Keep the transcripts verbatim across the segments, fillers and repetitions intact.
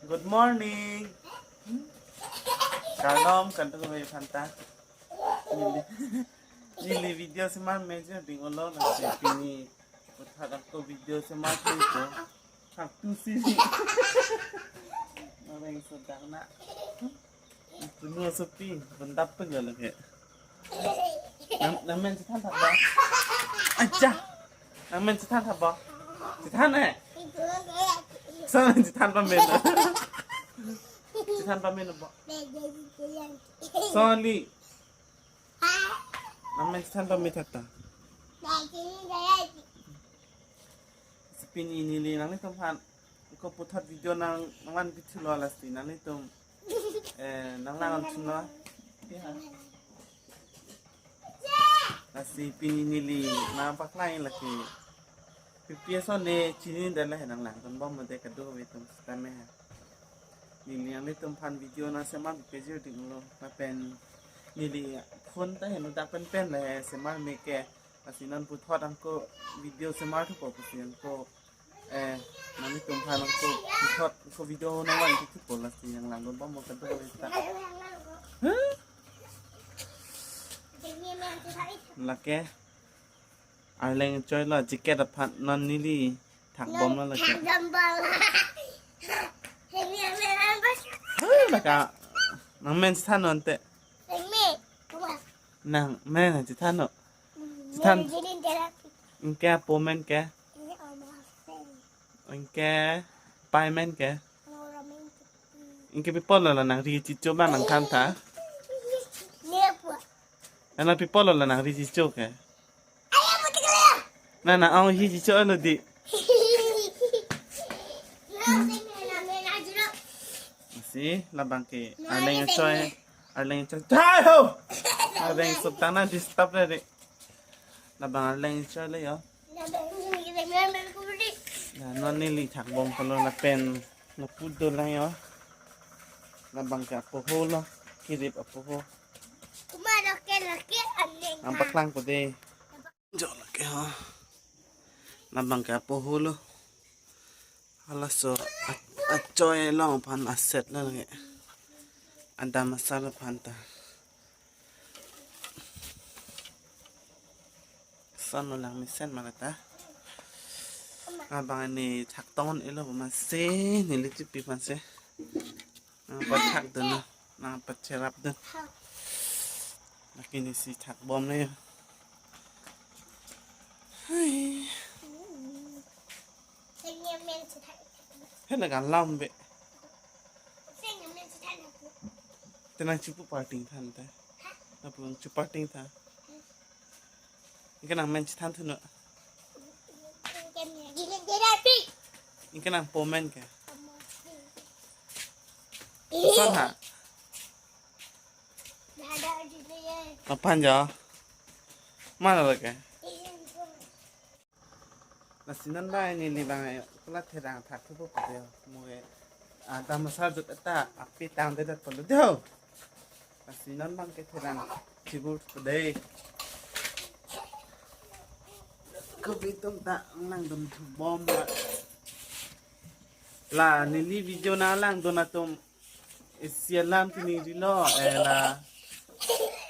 Good morning. Kardom kardom ave aphan ta. Neli, neli video semar me jirdi olo, lasi pini puthot ako video semar ko. Thak tu si. Orang sedang na. Tunu sopi, bendap pun jalan ke. Nang, nang men chethan thak ba? Aja. Nang men chethan thak ba? Chethan eh? Son chethan pamen. Chethan pamen ba? Soli. Nang men chethan pamen thak ta. Si pini neli nanglitum aphan ako puthot video nang nangvan pithulo, lasi nanglitum, eh, nanglang thulo. Ya. Lasi pini neli nangpaklang lake. P P S one chinine dala he, nanglangdun bom mode kadokave atum sitame ha. Neli nanglitum aphan video nang semar pejir dinglo. Lapen neli phone ta heno dak pen pen le semar me ke. Lasi non puthot ako video semar thupo pusi ako, eh, nanglitum aphan ako puthot ako video nangvan thupo, lasi nanglangdun bom mo kadokave ta. Huh? Lake Arleng choi lo, jacket aphan non neli thak bom lo lake. Huh, lake nang men chethan non te. Nang men chethan non. Chethan. Anke apo men ke? Anke pai men ke? Anke pi apotlo la nang ri chicho abang nangthan tha? Nang pi apotlo la nang ri chicho ke? Na na ong hi chicho lo di. Si labang ke Arleng choi, Arleng choi. Hai ho! Arleng sop tang na disturb le di. Labang Arleng choi le yo. Na non neli thak bom kalo lapen lapu dolang yo. Labang ke apoho lo, kirip apoho. Nangpaklang ko de. Jo lake ho. Labang ke apoho lo. Halaso a-, achoi along aphan aset lo lake. Adam asar aphan ta. Son lo lang mesen malata. Abang ne thak tong-un-elo ma se, neli chipi aphan se. Nangpathak dun na, nangpacherap dun. Lake neli si thak bom le yo. Hai. Hela kan lam be. Te nang chipu parting than te. Lapu nang chipu parting than. Anke nang men chethan thu non. Anke nang po men ke? Son ha? Aphan jo? Mana lake? Lasi non bang neli bang, eh, pula therang thak thupo pade. Mo ke, ah, adam asar jut ta api tangdedet pulo de. Lasi non bang ke therang chibur pade. Kopi atum ta nanglangdun bom la. La neli video nanglangdun atum isi alam chinine lo, eh, la.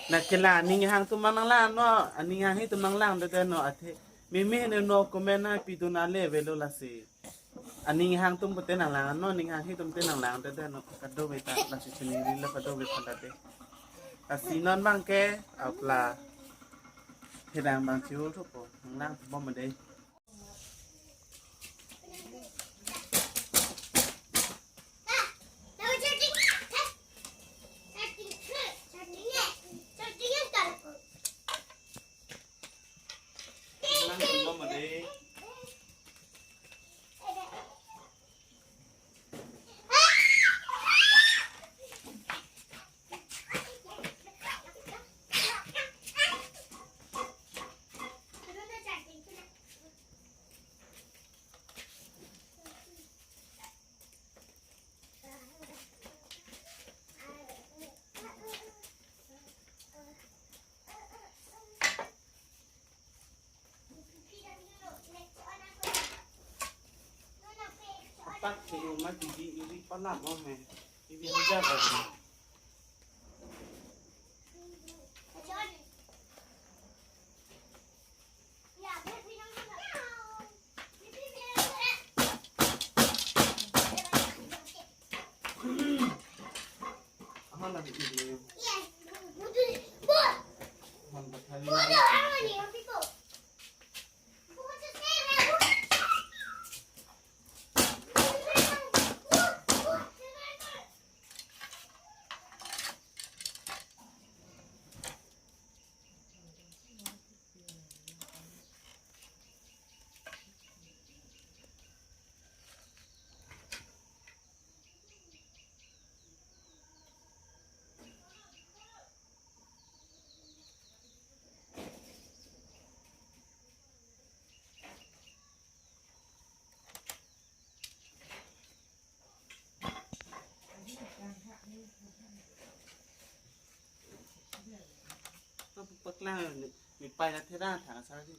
Na ke la aning hang atum nanglang non, aning hang atum nanglangdunnon athe. Meme ne no comment na pidun ale avelo lasi. Aning hang atum pute nanglang non, aning hang atum pute nanglangdunnon. Kadokave ta lasi chinine lo kadokave phan ta de. Lasi non bang ke apla. Therang bang chiu thupo, nanglang bom de. Mati di iri palam oh he. Iri hajar oh he. Aman lagi iri. Aman bathali. Paklang ni, ni pai la thera tha sa di.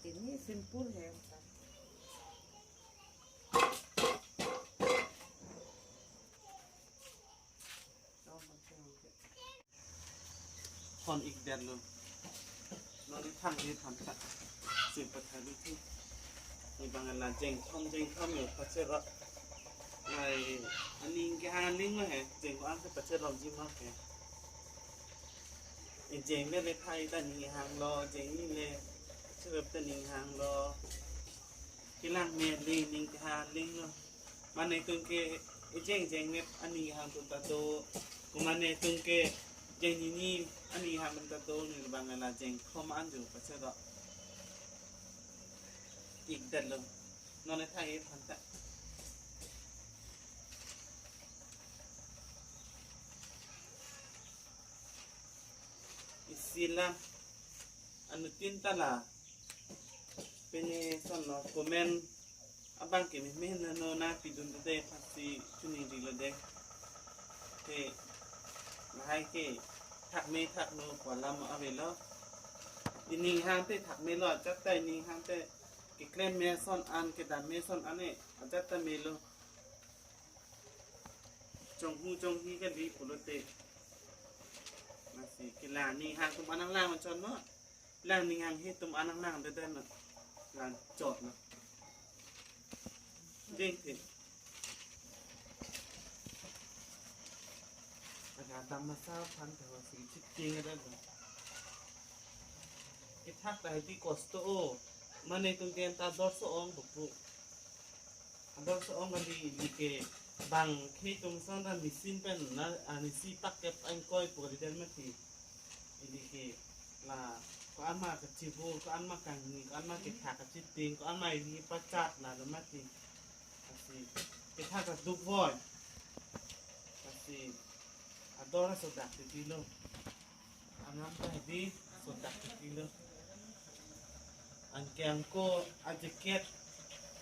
Ini simple hai. Thon ik det lo. Non ni thang ni thang ta. Sim pathari thu. Ni bang la jeng thom jeng thom yo pache ro. Nai aning kehang aling lo he. Jeng ko-an ke pache romji ma ke. E jeng le le thai ta ning hang lo, jeng ni le pache rop ta ning hang lo. Kelang me le ning kehang aling lo. Mane tung ke ejeng jeng me aning hang tum ta do. Ko mane tung ke jeng ni ni aning hang tum ta do ni bang la jeng thom an jo pache ro. Ik det lo. Non le thai aphan ta. Isi la anuttin ta la pine son lo comment abang ke me me na no na pidun de pasi chuningri lo de. Te lahai ke thak me thak no ko alam avelo. Ining hang te thak me lo, ajat ta ining hang te keklem me son an kedam me son an e ajat ta me lo. Chonghu chonghi kali pulote. Lasi kelang ning hang tum anang lang chon no. Lang ning hang he tum anang lang de den no. Lang chot no. Ding te. Aga dam masa phan ta si chiting ada no. Kethak ta hedi kosto o. Mane tum ken ta dor so-ong buku. Ador so-ong kali, ili ke bang khei tum son ra machine pen na, ah, machine pak kep angkoi pu kali den mati. Ili ke la ko-an ma kachibur, ko-an ma kangni, ko-an ma kethak kachiting, ko-an ma ili pachat la do mati. Lasi kethak ta duk voi. Lasi ador so dak titi lo. Anam ta hedi so dak titi lo. Anke angko a jacket,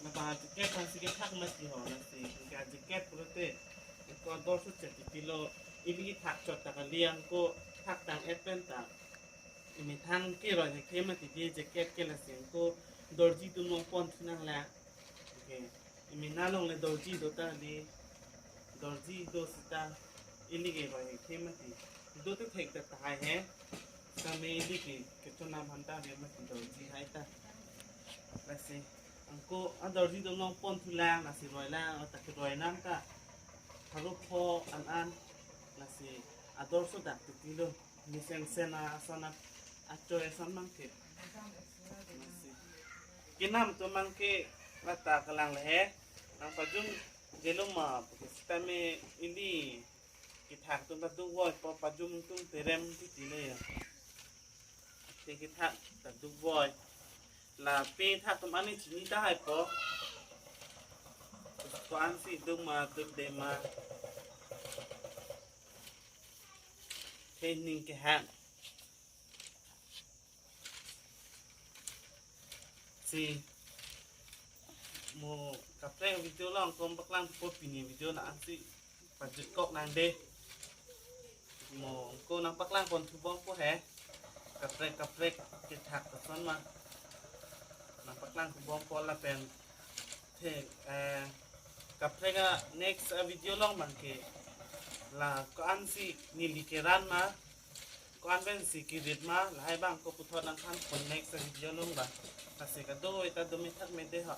na ba jacket kan si kethak mati ho, lasi anke a jacket pulote angko ador so chet titi lo. Ili kethak chot ta kali, angko thak tang-et pen ta. Imethang ke roi hekhe mati di jacket ke, lasi angko dorji atum nangpon thu nang la. Okay. Imena along le dorji do ta di, dorji do sita ili ke roi hekhe mati. Do te thek ta tahai he. Kame ili ke kechonam aphan ta ave mati dorji hai ta. Lasi angko a dorji atum nangpon thu lang, lasi roi lang, ta ke roi nang ta. Haru pho an an, lasi ador so dak titi lo. Mesen sen ason a, achoi ason mang ke. Lasi. Kinam atum abang ke lata kelang le he. Nangpajum jelo ma, sitame ili kethak atum ta dukvoi po, pajum atum terem titi le ya. Te kethak ta dukvoi. La pe thak atum ani chini tahai po. Ko-ansi duk ma dukde ma. Ke ning kehang. Si mo kaprek video along ko nangpaklangpo, pini video na ansi pajutkok nang de. Mo ko nangpaklang pon thubom po he. Kaprek kaprek kethak ta son ma nangpaklang thubom po lapen the, eh, kaprek a next, eh, video along abang ke la ko-ansi neli keran ma, ko-an pensi kerit ma, lahai abang ko puthot nangthan pon next, eh, video along abang. Lasi kado-i ta dome thak me de ho.